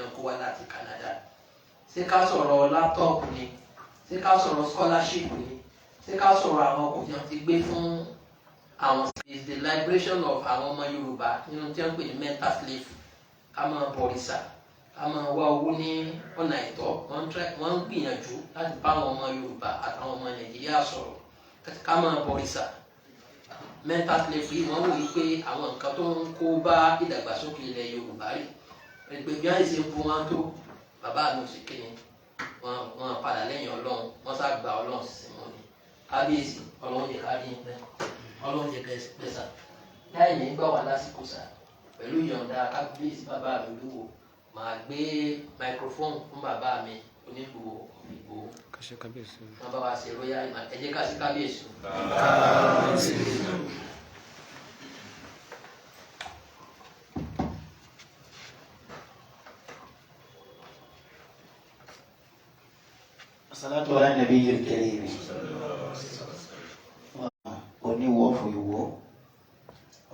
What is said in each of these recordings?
wọ́n kó wá láti Canada. Ṣé ká sọ̀rọ̀ laptop ni? Ṣé ká sọ̀rọ̀ scholarship ni? Ṣé ká sọ̀rọ̀ àwọn ọkọ̀ tí wọ́n ti gbé fún àwọn? Is the liberation of àwọn ọmọ Yorùbá nínú tí wọ́n pè ní mental slave, ká máa bọ̀rìṣà, ká máa wá owó ní ọ̀nà àìtọ́. Wọ́n ń gbìyànjú láti bá àwọn ọmọ Yorùbá àtàwọn ọmọ Nàìjíríà sọ̀rọ̀ ká máa bọ̀rìṣà. Mental slavery, wọ́n wò wípé àwọn nǹkan tó ń kó bá ìdàgbàsókè ilẹ̀ Yorùbá rí pé bí wọ́n ṣe ń bu wọn tó, bàbá mi ò sì kéde wọn padà lẹ́yìn Ọlọ́run, wọ́n sá gba Ọlọ́run sísìn mọ́ ni. Kábíyèsí, Ọlọ́run jẹ́ ká rí pẹ́, Ọlọ́run jẹ́ kẹ́ sà láì ní gbà wá lásìkò sà. Pẹ̀lú ìyọ̀ǹda kábíyèsí, bàbá mi Olúwo, màá gbé microphone fún bàbá mi Onígbòho Ìgbòho, wọn bá wa ṣe royal. Ẹ jẹ́ ká sí kábíyèsí. Salatu ala nabiyil karim. Oníwọ̀ fún ìwọ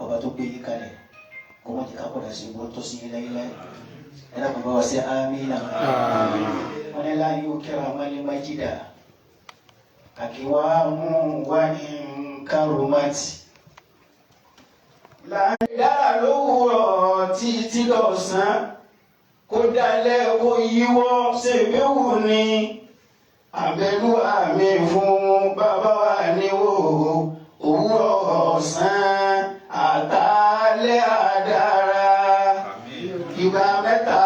ọba tó gbé yín kalẹ̀, kó wọ́n jẹ́ ká padà sí ìwọ tó sí yín láyéláyé. Ẹ dákun, bá wa sí amínà. Wọn ní láyé ó kẹ́ra mọ́lẹ́ májídà àkíwá mú wá ní kárọ̀mátì. Láàrin dára lówùrọ̀ títí lọ́sàn-án, kó dalẹ̀ kó yíwọ́, ṣèwéwù ni àbẹ̀lú àmì fún bàbá wa níwò òwúrọ̀, ọ̀sán àtàlẹ́ àdára. Ìgbà mẹ́ta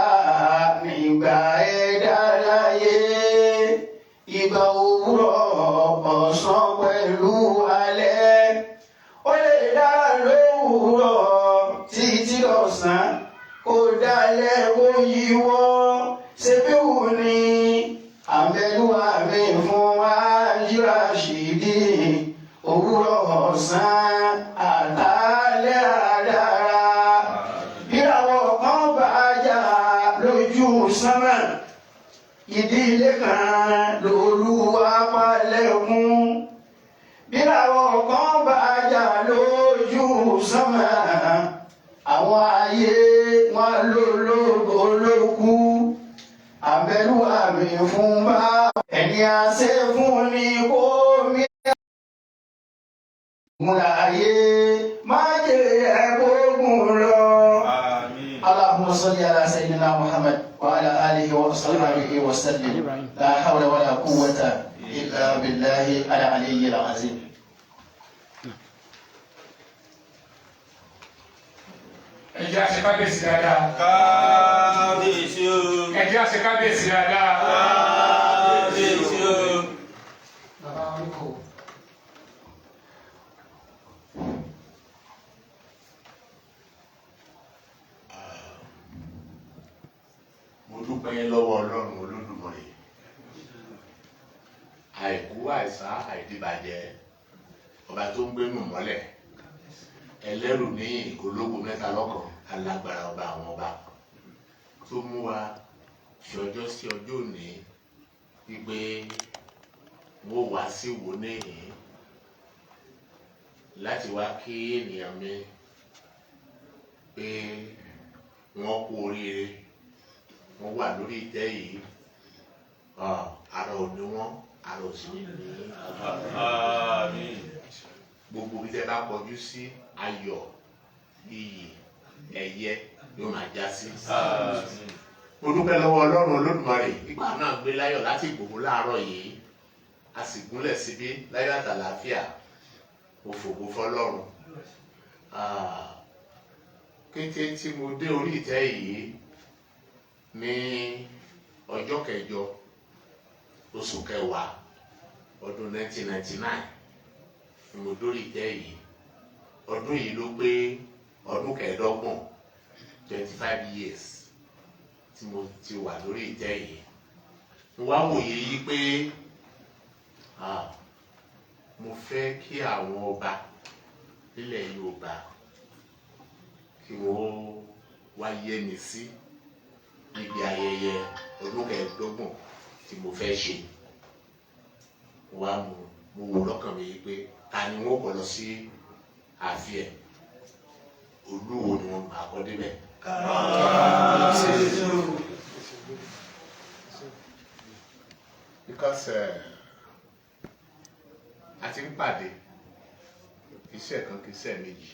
nígbà ẹ̀dá láyé: ìgbà òwúrọ̀, ọ̀sán pẹ̀lú alẹ́. Ó lè dára lówùúrọ̀ títí lọ́sàn, kó dalẹ̀ kó yíwọ́, ṣebí wù ní àbẹ̀lú àmì fún àjíràṣìdì òwúrọ̀, ọ̀sán àtàlẹ́ àdára. Ìràwọ̀ kan bá jà lójú sánmà, ìdílé kan lolúwa palẹ̀kùn. Bíràwọ̀ kan bá jà lójú sánmà, àwọn ayé wọn lólógo lókù. Àbẹ̀lú àmì fún bá ẹni àṣẹ fún ni kó mi. Múláyé má jẹ́ ẹ̀gbógun lọ. اللهم صل على سيدنا محمد وعلى آله وصحبه وسلم. لا حول ولا قوة إلا بالله العلي العظيم. Ẹ jẹ́ àṣẹ kábíyèsí dáadáa. Kábíyèsí o. Ẹ jẹ́ àṣẹ kábíyèsí dáadáa. Kábíyèsí o. Bàbá orúkọ. Mo dúpẹ́ lọ́wọ́ Ọlọ́run Olódùmarè, àìkú, àìsá, àìdíbàjẹ́, ọba tó ń gbénú mọ́lẹ̀, ẹlẹ́rù ní ìgológo mẹ́ta lọ́kàn, alágbára, ọba àwọn ọba, tó mú wa fi ọjọ́ sí ọjọ́ òní wípé wọ́n wá sí wo níhìn láti wá kí ènìyàn mi pé wọ́n kú oríire, wọ́n wà lórí ìtẹ́ yìí. Ara ò ní wọ́n, ara ò sì ní ní. Àmín. Gbogbo bí tẹ́ bá kọjú sí, ayọ̀, iyì, ẹ̀yẹ yóò máa já sí. Àmín. Mo dúpẹ́ lọ́wọ́ Ọlọ́run Olódùmarè ìgbà náà gbé láyọ̀ láti Ìgbòho láàárọ̀ yìí, a sì gúnlẹ̀ síbí láyọ̀ àtàlàáfíà. Mo fògo fọ́lọ́run. Kété tí mo dé orí ìtẹ́ yìí ní ọjọ́ kẹjọ oṣù kẹwàá ọdún 1999 ni mo dórí ìtẹ́ yìí. Ọdún yìí ló pé ọdún 25, 25 years tí mo ti wà lórí ìtẹ́ yìí. Mo wá wòye yìí pé mo fẹ́ kí àwọn ọba nílẹ̀ Yorùbá kí wọ́n wá yẹ́ mi sí níbi ayẹyẹ ọdún 25 tí mo fẹ́ ṣe. Mo wá mo wò lọ́kàn mi yìí pé ta ni wọ́n kọ́ lọ sí ààfin ẹ̀? Olúwo ni wọ́n máa kọ́ débẹ̀. Because a ti ń pàdé iṣẹ́ kan kì í ṣe méjì.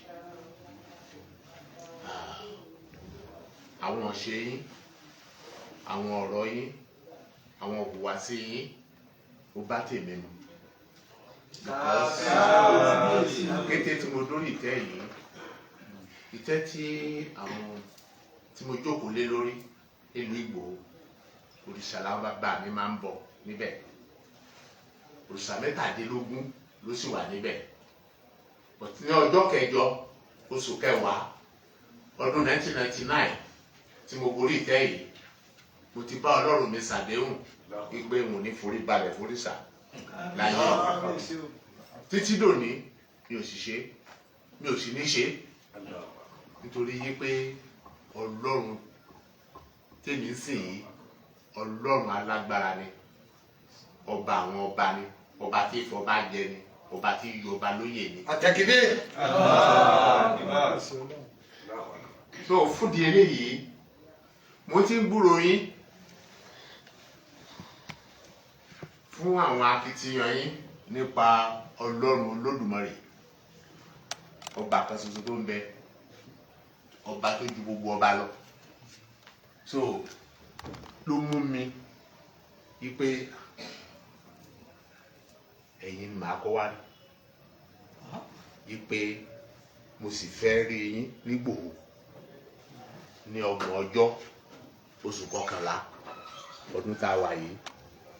Àwọn ọ̀ṣẹ́ yín, àwọn ọ̀rọ̀ yín, àwọn ìhùwàsí yín, ó bá tèmi mu. Because kété tí mo dórí ìtẹ́ yìí, ìtẹ́ tí àwọn tí mo jókòó lé lórí nílùú Ìgbòho, òrìṣà làwọn bàbá mi máa ń bọ níbẹ̀. Òrìṣà 17 ló sì wà níbẹ̀. But ní ọjọ́ kẹjọ oṣù kẹwàá ọdún 1999 tí mo gorí ìtẹ́ yìí, mo ti bá Ọlọ́run mi ṣàdéhùn wípé mo ní forí balẹ̀ foríṣà láyé títí dòní. Mi ò sì ṣe, mi ò sì ní ṣe, nítorí yí pé Ọlọ́run tèmi ń sìn yìí, Ọlọ́run alágbára ni, ọba àwọn ọba ni, ọba tí ìfọba jẹ ni, ọba tí yọba lóyè ni. Àtẹ̀kídé. So fúdi eléyìí, mo ti ń gbúrò yín fún àwọn akitiyan yín nípa Ọlọ́run Olódùmarè, ọba kan ṣoṣo tó ń bẹ, ọba tó ju gbogbo ọba lọ. So ló mú mi wípé ẹ̀yin ni màá kọ́ wá rí, wípé mo sì fẹ́ rí yín nígbòho ní 30 ọjọ́ oṣù kọkànlá ọdún tá a wà yìí,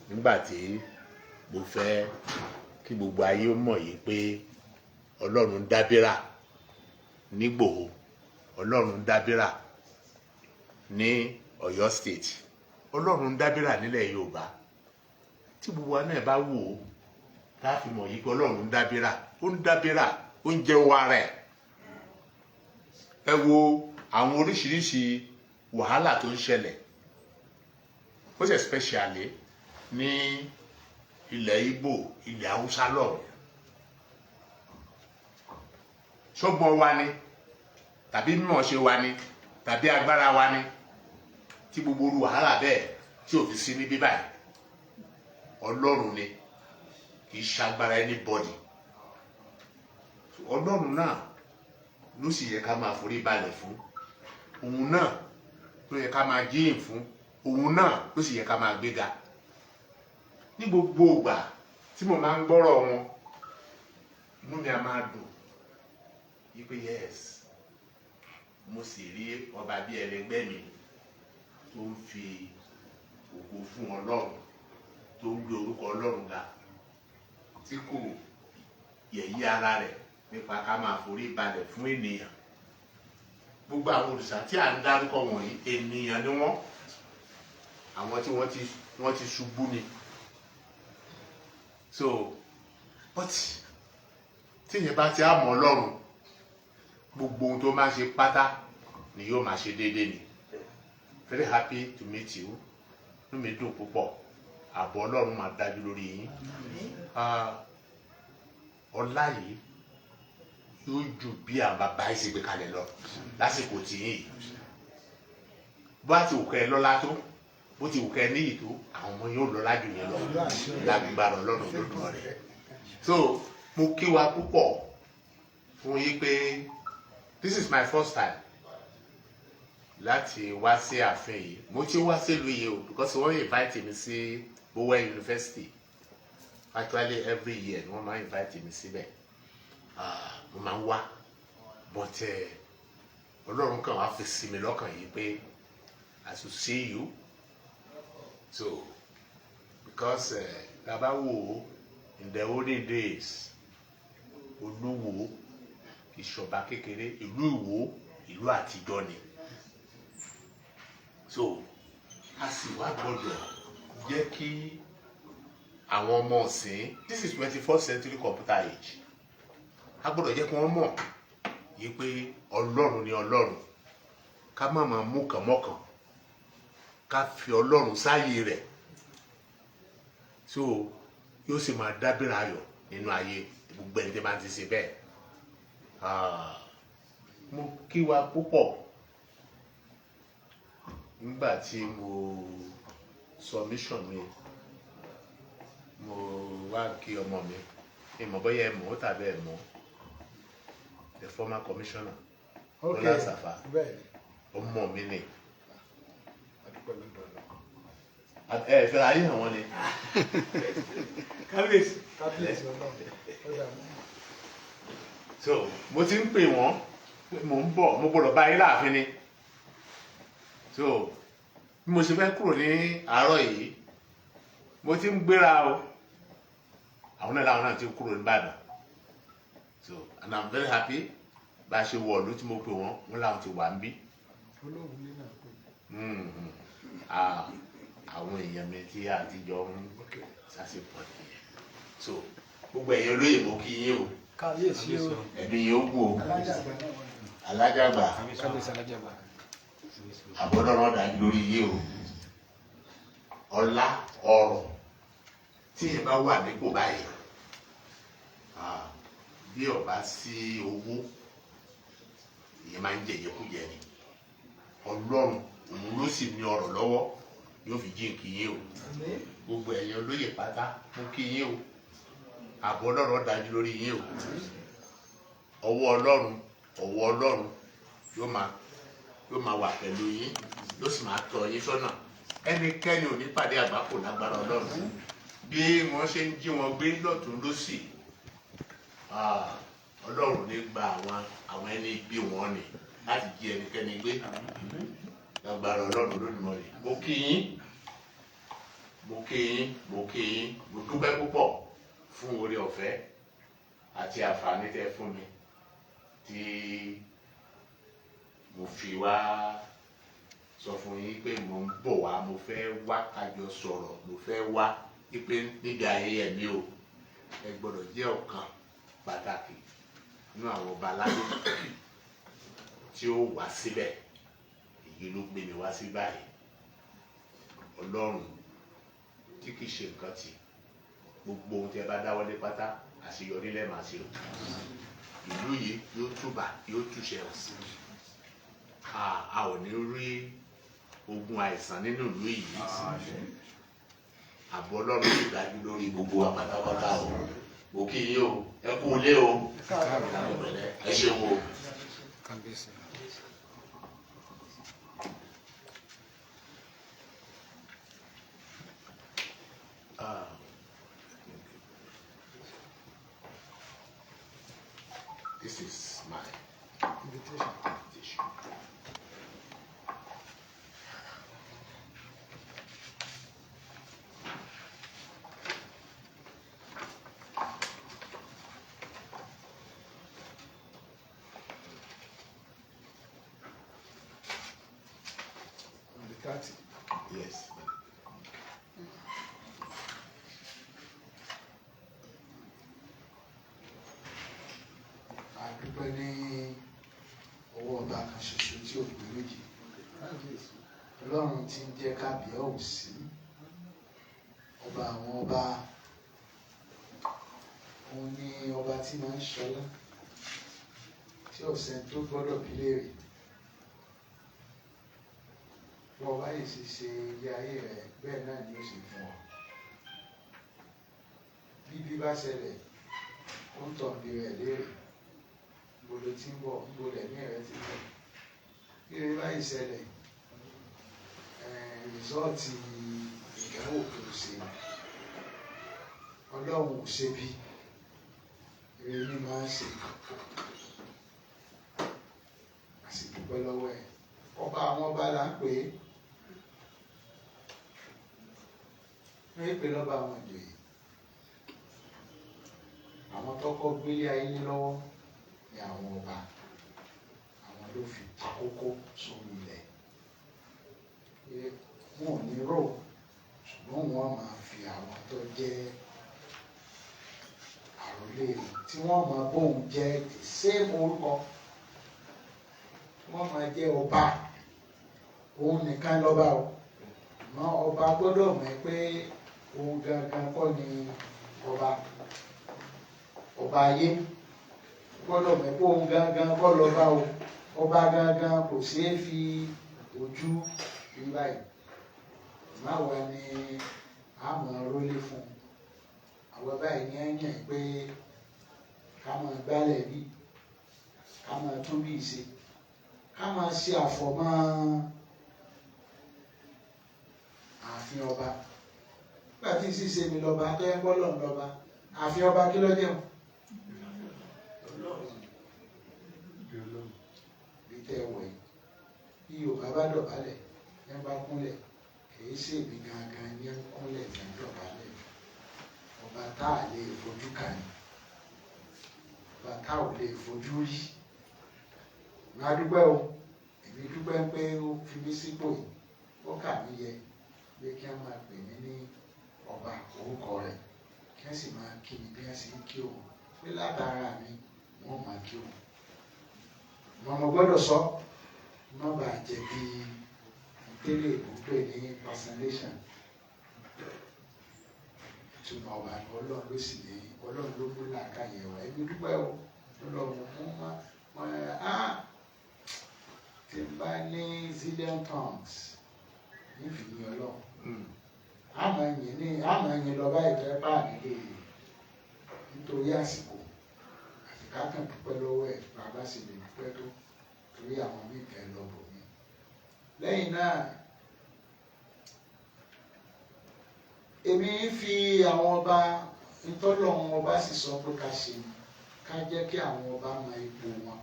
nígbà tí mo fẹ́ kí gbogbo ayé mọ̀ yìí pé Ọlọ́run dábírà nígbòho, Ọlọ́run dábírà ní Ọ̀yọ́ State, Ọlọ́run dábírà nílẹ̀ Yorùbá. Tí gbogbo wa náà bá wò ó, láàfin mọ̀ yìí pé Ọlọ́run dábírà, ó ń dábírà, ó ń jẹun ara ẹ̀. Ẹ wo àwọn oríṣiríṣi wàhálà tó ń ṣẹlẹ̀, most especially ní ilẹ̀ Ìgbò, ilẹ̀ Haúsá lọ́hùn. Ṣọ́gbọ́n wa ni, tàbí mímọ̀ ṣe wa ni, tàbí agbára wa ni, tí gbogbo orú wàhálà bẹ́ẹ̀ tí ò fi sí ní bíbáyìí? Ọlọ́run ni, kì í ṣagbára anybody. Ọlọ́run náà ló sì yẹ ká máa forí balẹ̀ fún, òun náà ló yẹ ká máa jíyìn fún, òun náà ló sì yẹ ká máa gbéga. Ní gbogbo ìgbà tí mo máa ń gbọ́rọ̀ wọn, inú mi á máa dùn wípé yes, mo sì rí ọba bí ẹlẹgbẹ́ mi tó ń fi ògo fún Ọlọ́run, tó ń gbé orúkọ Ọlọ́run ga, tí kò yẹ̀yí ara rẹ̀ nípa ká máa forí balẹ̀ fún ènìyàn. Gbogbo àwọn òrìṣà tí à ń dárúkọ wọ̀nyí, ènìyàn ni wọ́n, àwọn tí wọ́n ti ṣubú ni. So but tíyẹn bá ti á mọ̀ Ọlọ́run, gbogbo ohun tó máa ṣe pátá ni yóò máa ṣe déédéé ni. Very happy to meet you. Inú mi dùn púpọ̀. Ààbò Ọlọ́run máa dájú lórí yín. Ọlá yìí yóò ju bí àwọn bàbá yìí ṣe gbé kalẹ̀ lọ lásìkò tí yìí. Bó a ti wù kẹ́ ẹ lọ́lá tó, bó ti wù kẹ́ ẹ níyì tó, àwọn ọmọ yóò lọ́lá jù yẹn lọ lágbára Ọlọ́run Olódùmarè. So mo kí wa púpọ̀ fún yín pé this is my first time láti wá sí ààfin yìí. Mo ti wá sílùú yìí o, because wọ́n invite mi sí Bowen University. Actually, every year ni wọ́n máa invite mi síbẹ̀. Mo máa ń wá, but Ọlọ́run kan wá fi sí mi lọ́kàn yìí pé I should see you. So because tá bá wò ó, in the olden days, Olúwo kì í ṣọba kékeré. Ìlú Ìwó, ìlú àtijọ́ ni. So a sì wá gbọ́dọ̀ jẹ́ kí àwọn ọmọ ọ̀sìn, this is 21st century computer age, a gbọ́dọ̀ jẹ́ kí wọ́n mọ̀ yí pé Ọlọ́run ni Ọlọ́run, ká má máa mú kàn mọ́kàn, ká fi Ọlọ́run sáàyè rẹ̀. So yóò sì máa dábìrì ayọ̀ nínú ayé gbogbo ẹni tí bá ti ṣe bẹ́ẹ̀. Mo kí wa púpọ̀ nígbà tí mo submission mi. Mo wá kí ọmọ mi, ìmọ̀ bóyá ẹ mọ̀ ó tàbí ẹ mọ̀, the former commissioner Bọ́lá Àsàfà. Bẹ́ẹ̀ni. Ọmọ mi ni. Adúpẹ́ lọ́dọ̀ Ọlọ́run. Ẹ fẹ́ra ayé hàn wọ́n ni. Kábíyèsí, kábíyèsí Ọlọ́run ó dà mí. So mo ti ń pè wọ́n pé mò ń bọ̀, mo gbọ́dọ̀ bá yín láàfin ni. So bí mo ṣe fẹ́ kúrò ní àárọ̀ yìí, mo ti ń gbéra o, àwọn náà làwọn náà ti ń kúrò nìbàdàn. So and I'm very happy bá a ṣe wọ̀lú tí mo pè wọ́n, wọ́n làwọn ti wà ń bí. Olóhùn ní náà pè mí. Àwọn èèyàn mi tí a ti jọ ń sásìpọ̀ nìyẹn. So gbogbo ẹ̀yin olóyè, mo kí yín o. Kábíyèsí o. Ẹ̀mí yín ó kú o. Alájà àgbà náà wà ní. Alájàgbà. Kábíyèsí alájà àgbà. Àbọ̀dọ̀rọ̀ dájú lórí yìí o. Ọlá ọrọ̀ tí yẹn bá wà nípò báyìí, bí ó bá sí owó, ìyẹn máa ń jẹjẹkújẹ ni. Ọlọ́run òun ló sì ní ọrọ̀ lọ́wọ́, yóò fi jíǹkí yín o. Gbogbo ẹ̀yin olóyè pátá, mo kí yín o. Àbọ̀ Ọlọ́run dájú lórí yín o. Ọwọ́ Ọlọ́run, ọwọ́ Ọlọ́run yóò máa wà pẹ̀lú yín, yóò sì máa tọ́ yín sọ́nà. Ẹnikẹ́ni ò ní pàdé àgbákò lágbára Ọlọ́run. Bí wọ́n ṣe ń jí wọn gbé lọ́tún lọ́sì, Ọlọ́run ní gba àwọn ẹni bí wọn ni láti jí ẹnikẹ́ni gbé lágbára Ọlọ́run Olódùmarè. Mo kí yín, mo kí yín, mo kí yín. Mo dúpẹ́ púpọ̀ fún oore ọ̀fẹ́ àti àǹfààní tẹ́ fún mi tí mo fi wá sọ fún yín pé mo ń bọ̀ wá, mo fẹ́ wá kájọ sọ̀rọ̀, mo fẹ́ wá wípé níbi ayẹyẹ mi o, ẹ gbọ́dọ̀ jẹ́ ọ̀kan pàtàkì nínú àwọn ọba aládé tí ó wá síbẹ̀. Èyí ló gbé mi wá sí báyìí. Ọlọ́run tí kìí ṣe nǹkan tì, gbogbo ohun tí ẹ bá dáwọ́lé pátá, àṣeyọrí lẹ́ẹ̀ máa ṣe o. Ìlú yìí yóò túbà, yóò túṣẹ o. A ò ní rí ogun àìsàn nínú ìlú yìí. Àbọ̀ Ọlọ́run sì dájú lórí gbogbo wa pátápátá o. Mo kí yín o, ẹ kú ilé o, ẹ ṣeun o. Kábíyèsí. This is my Invitation. Invitation. On the 30. Yes. A dúpẹ́ ní ọwọ́ ọba kan ṣoṣo tí ò pé méjì, Ọlọ́run tí ń jẹ́ kábíyèsí, ọba àwọn ọba. Òun ni ọba tí máa ń ṣọlá tí ọ̀sẹ̀ tó gbọ́dọ̀ bí léèrè bọ́ ọba yìí sì ṣe ilé ayé rẹ̀, bẹ́ẹ̀ náà ni ó sì fún ọ. Bíbí bá ṣẹlẹ̀, ó ń tàn bí rẹ̀ léèrè, níbo ló ti ń bọ̀, níbo lẹ̀mí rẹ̀ ti ń bọ̀. Bí eré báyìí ṣẹlẹ̀, rìsọ́ọ̀tì ìdánwò tó ṣe, Ọlọ́run ò ṣe bí eré ní máa ń ṣe. A sì dúpẹ́ lọ́wọ́ ẹ̀. Ọba àwọn ọba là ń pè é, wọ́n pè lọ́ba àwọn ìjòyè, àwọn tọ́kọ́ gbélé ayé ní lọ́wọ́ ni àwọn ọba. Àwọn ló fi takókó sórí ilẹ̀ pé wọn ò ní rò, ṣùgbọ́n wọ́n máa fi àwọn tó jẹ́ àròlé rẹ̀ tí wọ́n máa bóun jẹ́ the same orúkọ, wọ́n máa jẹ́ ọba. Òun nìkan lọ́ba o, àmọ́ ọba gbọ́dọ̀ mọ̀ pé òun gangan kọ́ ni ọba. Ọba ayé gbọ́dọ̀ mọ̀ pé òun gangan kọ́ lọ́ba o. Ọba gangan kò ṣeé fi ojú rí báyìí. Máwa ni a mọ̀ rólé fún un. Àwọn báyìí ní ẹ̀yàn pé ká máa gbálẹ̀ bí, ká máa tún bí ṣe, ká máa ṣe àfọ̀mọ́ ààfin ọba. Nígbà tí ṣíṣe mi lọ́ba tó yẹ kọ́ lọ́n lọ́ba, ààfin ọba kí ló jẹun? Bí tẹ́ wọ̀ yìí, bí Yorùbá bá dọ̀bálẹ̀, ní bá kúnlẹ̀, kìí ṣe èmi gangan ní kúnlẹ̀ ní dọ̀bálẹ̀. Ọba tá a lè fojú kà ní, ọba tá ò lè fojú rí. Màá dúpẹ́ o, èmi dúpẹ́ pé ó fi mí sípò yìí, ó kà mí yẹ pé kí wọ́n máa pè mí ní ọba orúkọ rẹ̀, kí wọ́n sì máa kí mi bí wọ́n ṣe ń kí òun, pé látara mi wọ́n máa kí òun. Mo gbọ́dọ̀ sọ, má bàa jẹ̀bi tẹ́lẹ̀ ìbùgbé ní personation. Ìtumọ̀ ọba Ọlọ́run ló sì ní, Ọlọ́run ló mú làákàyè wá. Èmi dúpẹ́ o, Ọlọ́run mú má á tí n bá ní zillion tongues nífìyí Ọlọ́run. Àmọ́ ẹ̀yìn ní àmọ́ ẹ̀yìn lọ báyìí tẹ́ bá nílé nítorí àsìkò àti kákan dúpẹ́ lọ́wọ́ ẹ̀, bàbá sì lè dúpẹ́ tó torí àwọn míì fẹ́ lọ bò mí. Lẹ́yìn náà, èmi fi àwọn ọba ntọ́lọ́run ọba sì sọ pé ká ṣe ká jẹ́ kí àwọn ọba mọ ipò wọn,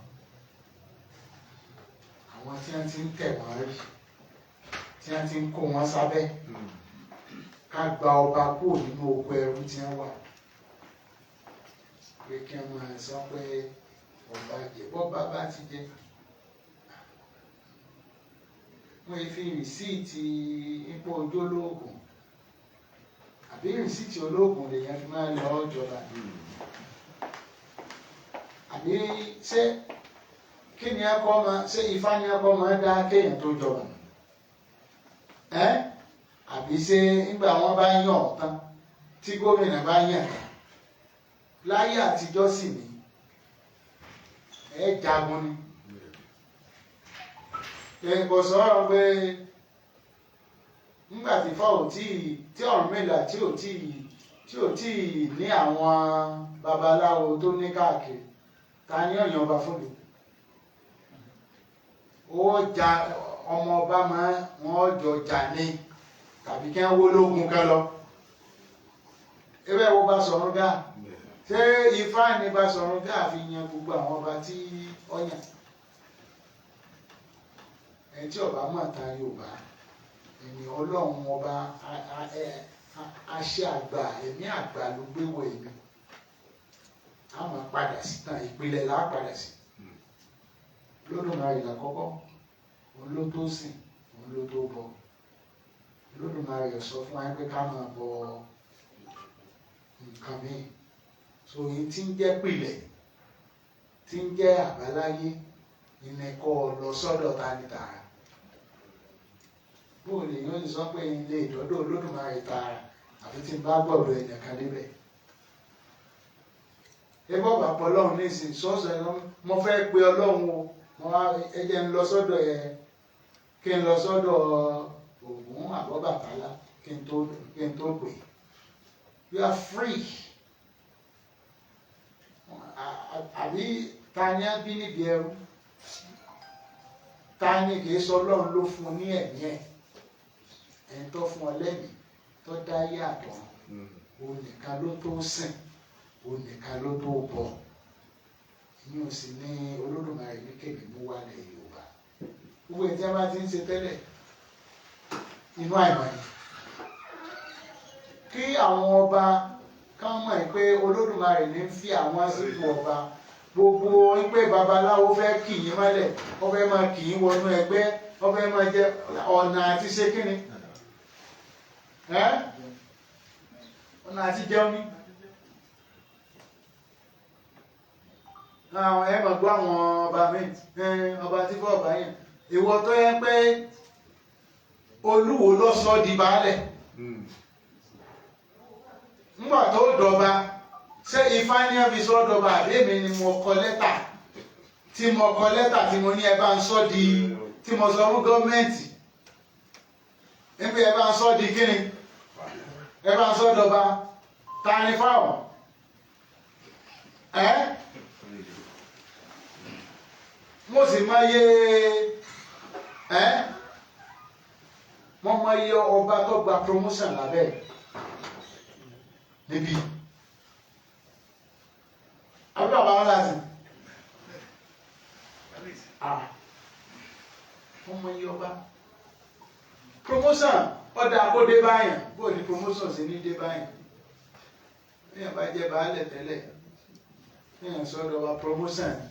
àwọn tí wọ́n ti ń tẹ̀ wọ́n rí, tí wọ́n ti ń kó wọn sábẹ́, ká gba ọba kúrò nínú oko ẹrú tí wọ́n wà, pé kí wọ́n máa sọ pé ọba jẹ bọ́ba bá ti jẹ. Wọ́n fi rìsíìtì ipò ojú olóògùn àbí rìsíìtì olóògùn lèèyàn fi máa lọ jọba, àbí ṣé kí ni akọ máa ṣé ifá ni akọ máa dá kéèyàn tó jọba ẹ, àbí ṣé nígbà wọn bá yàn ọ́ tán tí gómìnà bá yàn tán? Láyé àtijọ́ sì ni ẹ jagun ni kò sọ̀rọ̀ pé nígbà tí fọ́ ò tí tí Ọ̀rúnmìlà tí ò tí ní àwọn babaláwo tó ní káàkiri, ta ni ọ̀yàn ọba fún mi? Ó ja ọmọ ọba máa wọ́n jọ jà ní tàbí kí wọ́n wó lógun kan lọ. Ebe wo Basọ̀rún Gáà, ṣé Ifá ni Basọ̀rún Gáà fi yan gbogbo àwọn ọba tí ó yàn? Ẹni tí ọba mọ̀ ta Yorùbá, ẹni Ọlọ́run ọba àṣẹ àgbà, ẹ̀mí àgbà ló gbé wọ ẹ̀mí. A máa padà sí tán, ìpìlẹ̀ là á padà sí. Olódùmarè làkọ́kọ́, òun ló tó sìn, òun ló tó bọ. Olódùmarè sọ fún wa pé ká máa bọ nǹkan míì. So èyí tí ń jẹ́ pìlẹ̀, tí ń jẹ́ àbáláyé, ìní kọ́ lọ sọ́dọ̀ ta ni tààrà. Bó lè yóò sọ pé ilé ìdọ́dọ̀ Olódùmarè tààrà àfi tí n bá gbọ́dọ̀ ẹ̀yàn kan débẹ̀. Ebí ọba pọ̀ Ọlọ́run ní ìsìn sọ́ọ̀sọ̀ ẹ̀ mo fẹ́ pe Ọlọ́run o, mo wá ẹ jẹ́ ń lọ sọ́dọ̀ ẹ, kí n lọ sọ́dọ̀ Ògún àbọ̀bàtálá kí n tó pè. You are free. Àbí ta ni á bí níbi ẹrú? Ta ni kì í sọ Ọlọ́run ló fún un ní ẹ̀mí ẹ̀? Ẹni tó fún ọ lẹ́mìí tó dá ayé àtọ̀run, òun nìkan ló tó sìn, òun nìkan ló tó bọ. Ìyẹn ò sì ní Olódùmarè ní kébì mú wálẹ̀ Yorùbá. Gbogbo ìtí a bá ti ń ṣe tẹ́lẹ̀ inú àìmọ̀ ni. Kí àwọn ọba kán mọ̀ pé Olódùmarè ní fi àwọn sípò ọba. Gbogbo pé babaláwo fẹ́ kì í mọ́lẹ̀, ó fẹ́ máa kì í wọnú ẹgbẹ́, ó fẹ́ máa jẹ ọ̀nà àti ṣe kíni, ọ̀nà àti jẹun ní. Àwọn ẹ máa gbọ́ àwọn ọba míì, ọba tí fọ́ ọba yẹn, ìwọ tó yẹ pé Olúwo ló sọ di baálẹ̀. Nígbà tó dọba, ṣé Ifá ní ẹ fi sọ dọba àbí èmi ni mo kọ lẹ́tà tí mo kọ lẹ́tà tí mo ní ẹ bá ń sọ di, tí mo sọ fún gọ́ọ̀mẹ̀ntì níbi ẹ bá ń sọ di kíni, ẹ bá ń sọ dọba. Ta ni fáwọn ẹ́? Mo sì mọ iye ẹ́, wọ́n mọ iye ọba tó gba promotion lábẹ́ níbí. Àbúrò àbá wọn láti wọ́n mọ iye ọba. Promotion ọ̀dà kó dé báyàn. Bó ni promotion sì ní dé báyàn? Bẹ́ẹ̀ bá jẹ́ baálẹ̀ tẹ́lẹ̀, bẹ́ẹ̀ sọ́dọ̀ wa, promotion ni.